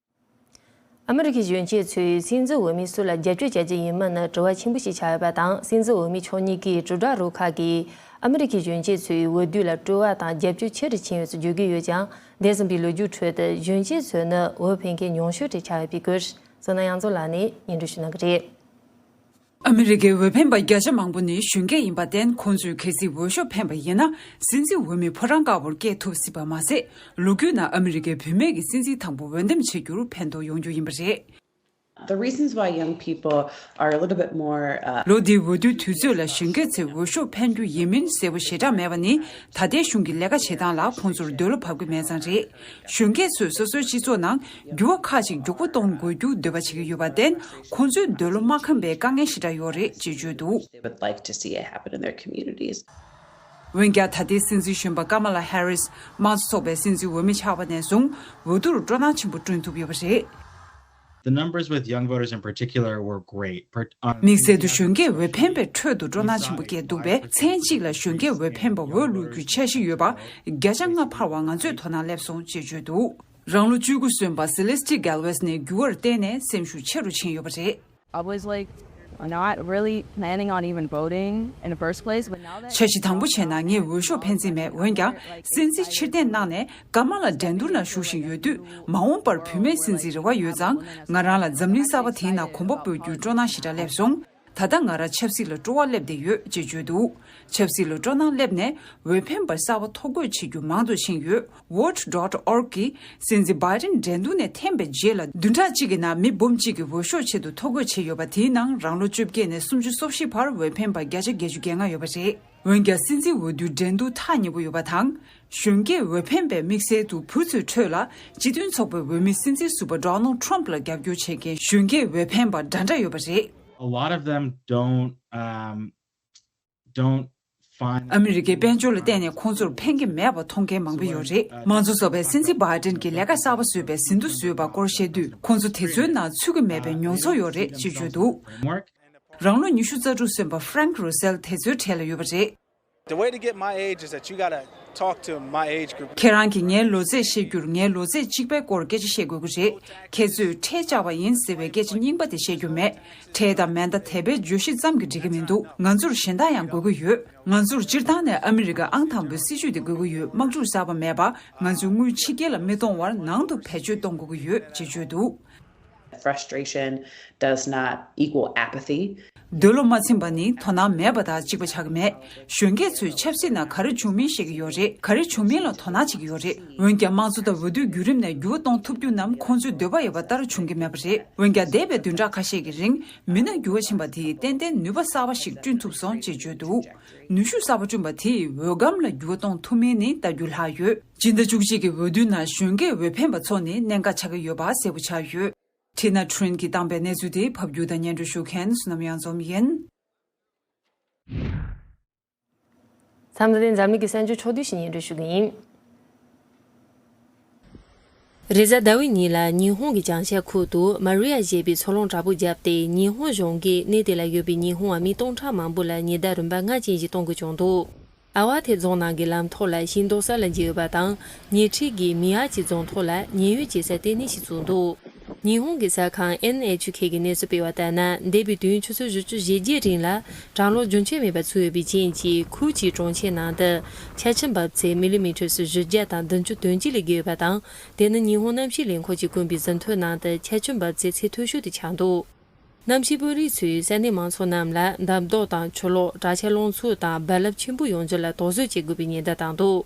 ཨ་མི་རི་ཁའི་གཞོན་སྐྱེས་ཚོས་སྲིད་འཛིན་འོས་མི་སུ་ལ་རྒྱབ་སྐྱོར་བྱ་རྒྱུ་ཡིན་མིན་ནི་དྲི་བ་ཆེན་པོ་ཞིག་ཆགས་ཡོད་པ་དང་། སྲིད་འཛིན་འོས་མི་ཕྱོགས་གཉིས་ཀྱི་དྲིལ་བསྒྲགས་རུ་ཁག་གིས་ཨ་མི་རི་ཁའི་གཞོན་སྐྱེས་ཚོའི་འོས་བསྡུ་ལ་སྤྲོ་བ་དང་རྒྱབ་སྐྱོར་ཆེ་རུ་ཕྱིན་ཡོད་ཚུལ་བརྗོད་ཀྱི་ཡོད་ཀྱང་། འདས་ཟིན་པའི་ལོ་རྒྱུས་ཁྲོད་དུ་གཞོན་སྐྱེས་ཚོ་ནི་འོས་འཕེན་མཁན་ཉུང་ཤོས་དེ་ཆགས་ཡོད་པའི་སྐོར། བསོད་ནམས་གཡང་འཛོམས་ལགས་ནས་སྙན་སྒྲོན་ཞུ་གནང་གི་རེད། ཨ་མི་རི་ཀའི་འོས་འཕེན་པ་བརྒྱ་ཆ་མང་པོ་ནི་གཞོན་སྐྱེས་ཡིན་པར་བརྟེན། ཁོང་ཚོས་གལ་སྲིད་འོས་ཤོག་འཕེན་པ་ཡིན་ན། སྲིད་འཛིན་འོས་མི་ཕོ་བྲང་དཀར་པོར་སྐྱེལ་ཐུབ་སྲིད་པ་མ་ཟད། ལོ་རྒྱུས་ནང་ཨ་མི་རི་ཀའི་བུད་མེད་ཀྱི་སྲིད་འཛིན་དང་པོ་འོས་འདེམས་བྱེད་རྒྱུར་ཕན་ཐོགས་ཡོང་རྒྱུ་ཡིན་པ་རེད། The reasons why young people are a little bit more, uh, ལོ་འདིའི་འོས་བསྡུའི་དུས་ཚོད་ལ་གཞོན་སྐྱེས་ཚོས་འོས་ཤོག་འཕེན་རྒྱུ་ཡིན་མིན་གསལ་པོ་ཞེ་དྲག་མེད་པ་ནི། ད་ལྟའི་གཞུང་གི་ལས་ཀ་བྱེད་སྟངས་ལ་ཁོང་ཚོར་འདོད་བློ་བབས་ཀྱི་མེད་ཙང་རེད། གཞོན་སྐྱེས་ཚོས་སོ་སོའི་སྤྱི་ཚོགས་ནང་འགྱུར་བ་ཁག་ཅིག་མགྱོགས་པོ་གཏོང་དགོས་རྒྱུ་འདོད་པ་བྱེད་ཀྱི་ཡོད་པར་བརྟེན། ཁོང་ཚོའི་འདོད་བློ་མ་ཁེངས་པའི་དཀའ་ངལ་ཞེ་དྲག་ཡོད་རེད་ཅེས་བརྗོད་འདུག they would like to see it happen in their communities. འོན་ཀྱང་། ད་ལྟའི་སྲིད་འཛིན་གཞོན་པ་ཀ་མ་ལ་ཧེ་རིས་དམངས་གཙོ་ཚོགས་པའི་སྲིད་འཛིན་འོས་མི་ཆགས་པ་ནས་བཟུང་། འོས་བསྡུར་སྤྲོ་སྣང་ཆེན་པོ་བསྐྲུན་ཐུབ་ཡོད་པ་རེད། The numbers with young voters in particular were great. Per- on- དམིགས་བསལ་དུ་གཞོན་སྐྱེས་འོས་འཕེན་པའི་ཁྲོད་དུ་སྤྲོ་སྣང་ཆེན་པོ་སྐྱེས་འདུག་པས། མཚན་གཅིག་ལ་གཞོན་སྐྱེས་འོས་འཕེན་པ་འོས་བླུག་རྒྱུའི་འཆར་གཞི་ཡོད་པ་བརྒྱ་ཆ་ལྔ་འཕར་བ་ང་ཚོས་དོ་སྣང་སླེབས་སོང་ཅེས་བརྗོད་འདུག་རང་ལོ་བཅུ་དགུ་སོན་པ་སེ་ལེ་སི་ཊི་གེལ་ཝེས་ནི་འགྱུར་བར་བརྟེན་ནས་སེམས་ཤུགས་ཆེ་རུ་ཕྱིན་ཡོད་པ་རེད། I was like not really planning on even voting in the first place, but now that འཆར་གཞི་དང་པོ་བྱས་ན་ངས་འོས་ཤོག་འཕེན་རྩིས་མེད། འོན་ཀྱང་། སྲིད་འཛིན་ཕྱིར་འཐེན་གནང་ནས་ཀ་མ་ལ་འགྲན་བསྡུར་ནང་ཞུགས་བཞིན་ཡོད་དུས། མ་འོངས་པར་བུད་མེད་སྲིད་འཛིན་རེ་བ་ཡོད་ཙང་། ང་རང་ལ་འཛམ་གླིང་གསར་པ་དེའི་ནང་གོམ་པ་སྤོ་རྒྱུའི་སྤྲོ་སྣང་ཞེ་དྲག་སླེབས་སོང་། ད་ལྟ་ང་རང་ཆབ་སྲིད་ལ་སྤྲོ་བ་སླེབས་བསྡད་ཡོད་ཅེས་བརྗོད་འདུག་ཆབ་སྲིད་ལ་སྤྲོ་སྣང་སླེབས་ནས་འོས་འཕེན་པ་གསར་པ་ཐོ་འགོད་བྱེད་རྒྱུ་མང་དུ་ཕྱིན་ཡོད། Vote dot org གིས་སྲིད་འཛིན་བྷའི་ཏིན་འགྲན་བསྡུར་ནས་འཐེན་པའི་རྗེས་ལ་བདུན་ཕྲག་གཅིག་གི་ནང་མི་འབུམ་གཅིག་གིས་འོས་ཤོག་ཆེད་དུ་ཐོ་འགོད་བྱས་ཡོད་པ། དེའི་ནང་རང་ལོ་བཅོ་བརྒྱད་ནས་སུམ་ཅུ་སོ་བཞི་བར་འོས་འཕེན་པ་བརྒྱ་ཆ་བརྒྱད་ཅུ་གྱ་ལྔ་ཡོད་པ་རེད། འོན་ཀྱང་སྲིད་འཛིན་འོས་བསྡུའི་འགྲན་བསྡུར་ཐག་ཉེ་པོ་ཡོད་པ་དང་། གཞོན་སྐྱེས་འོས་འཕེན་པའི་དམིགས་བསལ་དུ་བུ་ཚོའི་ཁྲོད་ལ་སྤྱི་མཐུན་ཚོགས་པའི་འོས་མི་སྲིད་འཛིན་ཟུར་པ་Donald Trump ལ་རྒྱབ་སྐྱོར་བྱེད་མཁན་གཞོན་སྐྱེས་འོས་འཕེན་པ་འདྲ་འདྲ་ཡོད་པ་རེད། A lot of them don't, um, don't find ཨ་མི་རི་ཀའི་དཔལ་འབྱོར་ལ་བརྟེན་ནས་ཁོང་ཚོར་ཕན་གྱི་མེད་པ་མཐོང་མཁན་མང་པོ་ཡོད་རེད། མང་གཙོ་ཚོགས་པས་སྲིད་འཛིན་བྷའི་ཏིན་གྱིས་ལས་ཀ་གསར་པ་བཟོས་པའི་ཟིན་ཐོ་བཟོས་པ་སྐོར་བཤད་དུས། ཁོང་ཚོ་དེ་ཚོའི་ནང་ཚུད་ཀྱི་མེད་པའི་མྱོང་ཚོར་ཡོད་རེད་ཅེས་བརྗོད་འདུག་རང་ལོ་ཉི་ཤུ་རྩ་དྲུག་སོན་པ་Frank Russell དེ་ཚོའི་གྲས་ལ་ཡོད་པ་རེད། The way to get my age is that you gotta talk to my age group. ཁྱེད་རང་གིས་ངའི་ལོ་ཚད་བཤད་རྒྱུར་ངའི་ལོ་ཚད་གཅིག་པའི་སྐོར་སྐད་ཆ་བཤད་དགོས་ཀྱི་རེད། ཁྱེད་ཚོས་ཁྲལ་བཅག་པ་ཡིན་ཟེར་བའི་སྐད་ཆ་རྙིང་པ་དེ་བཤད་རྒྱུ་མེད། ཁྲལ་དང་མེ་མདའ་དེ་བས་བརྗོད་གཞི་ཙམ་གྱིས་འགྲིག་གི་མི་འདུག་ང་ཚོར་གཞན་དག་ཡང་དགོས་ཀྱི་ཡོད། ང་ཚོར་སྤྱིར་བཏང་ནས་ཨ་མི་རི་ཀ་ཨང་དང་པོའི་སྲིད་ཇུས་དེ་དགོས་ཀྱི་ཡོད། དམག་འཁྲུག་གསར་པ་མེད་པ། ང་ཚོའི་དངུལ་ཕྱི་རྒྱལ་ལ་མི་གཏོང་བར་ནང་དུ་བེད་སྤྱོད་གཏོང་དགོས་ཀྱི་ཡོད་ཅེས་བརྗོད་འདུག Frustration does not equal apathy. འདོད་བློ་མ་ཚིམ་པ་ནི་དོ་སྣང་མེད་པ་དང་གཅིག་པ་ཆགས་ཀྱི་མེད། གཞོན་སྐྱེས་ཚོས་ཆབ་སྲིད་ནང་ག་རེ་བྱུང་མིན་ཤེས་ཀྱི་ཡོད་རེད། ག་རེ་བྱུང་མིན་ལ་དོ་སྣང་བྱེད་ཀྱི་ཡོད་རེད། འོན་ཀྱང་དམངས་གཙོ་དང་འོས་བསྡུའི་བརྒྱུད་རིམ་ནས་འགྱུར་བ་གཏོང་ཐུབ་རྒྱུ་རྣམས་ཁོང་ཚོའི་འདོད་པ་ཡོད་པ་ལྟར་བྱུང་གི་མེད་པ་རེད། འོན་ཀྱང་འདས་པའི་བདུན་ཕྲག་ཁ་ཤས་ཀྱི་རིང་མི་སྣ་འགྱུར་བ་ཕྱིན་པ་དེས་ཏན་ཏན་ནུས་པ་གསར་པ་ཞིག་བསྐྲུན་ཐུབ་སོང་ཅེས་བརྗོད་འདུག་ནུས་ཤུགས་གསར་པ་བསྐྲུན་པ་དེས་འོས་སྒམ་ལ་འགྱུར་བ་གཏོང་ཐུབ་མིན་ནི་ལྟ་རྒྱུ་ལྷག་ཡོད། སྤྱི་ཟླ་བཅུ་གཅིག་གི་འོས་བསྡུའི་ནང་གཞོན་སྐྱེས་འོས་འཕེན་པ་ཚོ་ནི་གནད་འགག་ཆགས་ཀྱི་ཡོད་པ་གསལ་པོ་ཆགས་ཡོད། Tina Trin གྱིས་བཏང་པའི་གནས་ཚུལ་དེ་ཕབ་སྒྱུར་དང་སྙན་སྒྲོན་ཞུ་མཁན་བསོད་ནམས་གཡང་འཛོམས་ཡིན། མཚམས་འདི་ནས་འཛམ་གླིང་གི་གསར་འགྱུར་ཕྱོགས་བསྡུས་ཤིག་སྙན་སྒྲོན་ཞུ་གི་ཡིན། རེས་གཟའ་ཟླ་བའི་ཉིན་ལ་ཉི་ཧོང་གི་བྱང་ཤར་ཁུལ་དུ་མ་རི་ཡ་ཞེས་པའི་མཚོ་རླུང་དྲག་པོ་བརྒྱབ་སྟེ། ཉི་ཧོང་གཞུང་གིས་གནས་དེ་ལ་ཡོད་པའི་ཉི་ཧོང་བ་མི་སྟོང་ཕྲག་མང་པོ་ལ་ཉེན་བརྡ་རིམ་པ་ལྔ་ཅན་ཞིག་གཏོང་དགོས་བྱུང་འདུག་ཨ་ཝ་ཐེ་རྫོང་ནང་གི་ལམ་ཐོག་ལ་ཤིང་སྡོང་ས་ལ་འགྱེལ་ཡོད་པ་དང་། ཉེ་འཁྲིས་ཀྱི་མི་ཡ་ཅི་རྫོང་ཐོག་ལ་ཉེན་གཡོལ་བྱེད་ས་ལྟེ་གནས་ཤིག་བཙུགས་འདུག་ཉི་ཧོང་གི་གསར་ཁང་NHK གི་གནས་ཚུལ་སྤེལ་བ་ལྟར་ན། འདས་པའི་དུས་ཡུན་ཆུ་ཚོད་བཞི་བཅུ་ཞེ་བརྒྱད་རིང་ལ་གྲང་རླུང་རྒྱུན་ཆད་མེད་པར་ཚུགས་ཡོད་པའི་རྐྱེན་གྱིས། ཁུལ་གྱི་གྲོང་ཁྱེར་ནང་དུ་ཆར་ཆུ་འབབ་ཚད་མི་ལི་མི་ཊར་སུ་བཞི་བརྒྱ་དང་བདུན་ཅུ་དོན་གཅིག་ལས་བརྒལ་ཡོད་པ་དང་། དེ་ནི་ཉི་ཧོང་གནམ་གཤིས་ལས་ཁུངས་ཀྱིས་བསྐུངས་པའི་ཟིན་ཐོའི་ནང་དུ་ཆར་ཆུ་འབབ་ཚད་ཚད་མཐོ་ཤོས་དེ་ཆགས་འདུག་གནམ་གཤིས་དཔོན་རིགས་ཚོས་ས་གནས་མང་ཚོགས་རྣམས་ལ་འདམ་རྡོ་དང་ཆུ་ལོག་དྲག་ཆར་རླུང་འཚུབ་དང་རྦ་རླབས་ཆེན་པོ་ཡོང་རྒྱུ་ལ་དོགས་ཟོན་བྱེད་དགོས་པའི་ཉེན་བརྡ་བཏང་འདུག་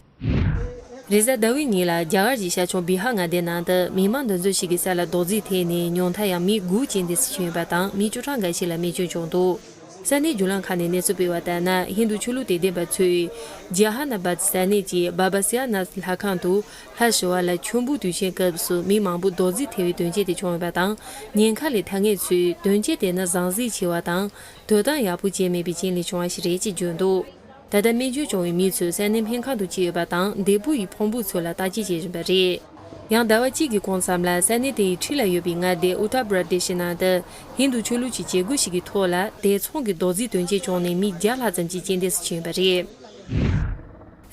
རེས་གཟའ་ཟླ་བའི་ཉིན་ལ་རྒྱ་གར་གྱི་ཤར་ཕྱོགས་བི་ཧར་མངའ་སྡེ་ནང་དུ་མི་མང་འདུ་འཛོམས་ཤིག་གི་ས་ལ་རྡོག་རྫིས་ཐེབས་ནས་ཉུང་མཐའ་ཡང་མི་དགུ་རྐྱེན་འདས་སུ་ཕྱིན་ཡོད་པ་དང་། མི་བཅུ་ཕྲག་འགའ་ཤས་ལ་རྨས་སྐྱོན་བྱུང་འདུག་ས་གནས་བརྒྱུད་ལམ་ཁག་ནས་གནས་ཚུལ་སྤེལ་བ་ལྟར་ན། ཧིན་རྡུ་ཆོས་ལུགས་དད་ལྡན་པ་ཚོས་ཇ་ཧ་ན་བཱད་ས་གནས་ཀྱི་བྷ་བྷ་སི་ཡ་ནཱཐ་ལྷ་ཁང་དུ་ལྷ་ཞི་བ་ལྷ་མཆོད་འབུལ་དུས་ཆེན་སྐབས་སུ་མི་མང་པོ་རྡོག་རྫིས་ཐེབས་པའི་དོན་རྐྱེན་དེ་བྱུང་ཡོད་པ་དང་། ཉེན་ཁ་ལས་ཐར་མཁན་ཚོས་དོན་རྐྱེན་དེ་ནི་ཟང་ཟིང་ཆེ་བ་དང་དོ་དམ་ཡག་པོ་བྱས་མེད་པའི་རྐྱེན་ལས་བྱུང་བ་ཞིག་རེད་ཅེས་བརྗོད་འདུག་ད་ལྟ་རྨས་སྐྱོན་བྱུང་བའི་མི་ཚོ་ས་གནས་སྨན་ཁང་དུ་ཁྱེར་ཡོད་པ་དང་། འདས་པོ་ཡི་ཕུང་པོ་ཚོ་ལ་བརྟག་དཔྱད་བྱེད་བཞིན་པ་རེད། ཡང་ཟླ་བ་གཅིག་གི་གོང་ཙམ་ལ་ས་གནས་དེའི་འཁྲིས་ལ་ཡོད་པའི་མངའ་སྡེ་ཨུ་ཏར་པྲ་དེ་ཤི་ནང་དུ་ཧིན་རྡུ་ཆོས་ལུགས་ཀྱི་བྱེད་སྒོ་ཞིག་གི་ཐོག་ལ་དེད་ཚང་གི་རྡོག་རྫིས་དོན་རྐྱེན་བྱུང་ནས་མི་བརྒྱ་ལྷག་ཙམ་གྱི་རྐྱེན་འདས་སུ་ཕྱིན་ཡོད་པ་རེད།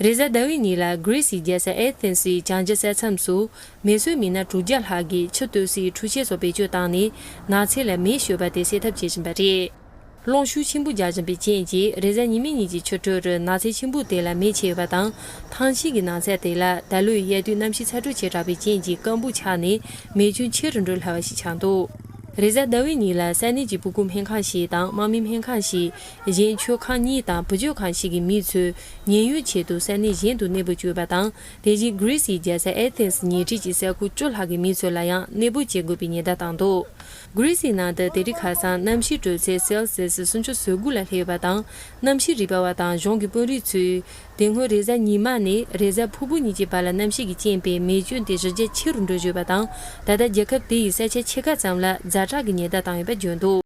རེས་གཟའ་ཟླ་བའི་ཉིན་ལ་གྷི་རི་སིའི་རྒྱལ་ས་ཨེ་ཐེན་སིའི་བྱང་རྒྱུད་ས་མཚམས་སུ་མེ་གསོད་མི་སྣ་དྲུག་བརྒྱ་ལྷག་གིས་ཆུ་གཏོར་སའི་འཕྲུལ་ཆས་སོགས་བེད་སྤྱོད་བཏང་ནས་ནགས་ཚལ་ལ་མེ་གཞུ་བ་དེ་སེལ་ཐབས་བྱེད་བཞིན་པ་རེད། རླུང་ཤུགས་ཆེན་པོ་རྒྱག་བཞིན་པའི་རྐྱེན་གྱིས། རེས་གཟའ་ཉི་མའི་ཉིན་གྱི་ཆུ་དྲོད་རུ་ནགས་ཚལ་ཆེན་པོ་དེ་ལ་མེ་མཆེད་ཡོད་པ་དང་། ཐང་ཆེན་གྱི་ནགས་ཚལ་དེ་ལ་ད་ལོའི་དབྱར་དུས་གནམ་གཤིས་ཚ་དྲོད་ཆེ་དྲགས་པའི་རྐྱེན་གྱིས་སྐམ་པོ་ཆགས་ནས་མེ་སྐྱོན་ཆེ་རུ་འགྲོ་སླ་བ་ཞིག་ཆགས་འདུག་རེས་གཟའ་ཟླ་བའི་ཉིན་ལ་ས་གནས་ཀྱི་སྤུ་གུ་སྨན་ཁང་ཞིག་དང་དམག་མིའི་སྨན་ཁང་ཞིག་གཞན་མཆོད་ཁང་གཉིས་དང་བུ་བཅོལ་ཁང་ཞིག་གི་མི་ཚོས་ཉེན་གཡོལ་ཆེད་དུ་ས་གནས་གཞན་དུ་གནས་སྤོ་བྱས་ཡོད་པ་དང་། དེ་བཞིན་གྷི་རི་སིའི་རྒྱལ་ས་ཨེ་ཐེན་སི་ཉེ་འཁྲིས་ཀྱི་ས་ཁུལ་བཅུ་ལྷག་གི་མི་ཚོ་ལ་ཡང་གནས་སྤོ་བྱེད་དགོས་པའི་ཉེན་བརྡ་བཏང་འདུག་གྷི་རི་སིའི་ནང་དུ་དེ་རིང་ཁ་སང་གནམ་གཤིས་དྲོད་ཚད་སེལ་སི་སུམ་ཅུ་སོ་དགུ་ལ་སླེབས་ཡོད་པ་དང་། གནམ་གཤིས་རིག་པ་བ་དང་གཞུང་གི་དཔོན་རིགས་ཚོས་དེ་སྔོན་རེས་གཟའ་ཉི་མ་ནས་རེས་གཟའ་ཕུར་བུ་གཉིས་ཀྱི་བར་ལ་གནམ་གཤིས་ཀྱི་རྐྱེན་པས་མེ་སྐྱོན་དེ་གཞི་རྒྱ་ཆེ་རུ་འགྲོ་བཞིན་ཡོད་པ་དང་། ད་ལྟ་རྒྱལ་ཁབ་དེ་ཡི་ས་ཆ་ཕྱེད་ཀ་ཙམ་ལ་ཛ་དྲག་གི་ཉེན་བརྡ་བཏང་ཡོད་པ་བརྗོད་འདུག་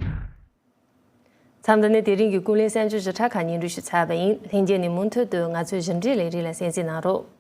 མཚམས་འདི་ནས་དེ་རིང་གི་ཀུན་གླེང་གསར་འགྱུར་ཞིབ་ཕྲ་ཁག་སྙན་སྒྲོན་ཞུས་ཚར་བ་ཡིན། ལྷན་རྒྱས་ནས་མུ་མཐུད་དུ་ང་ཚོའི་ཞིབ་ཕྲའི་ལས་རིམ་ལ་གསན་གཟིགས་གནང་རོགས།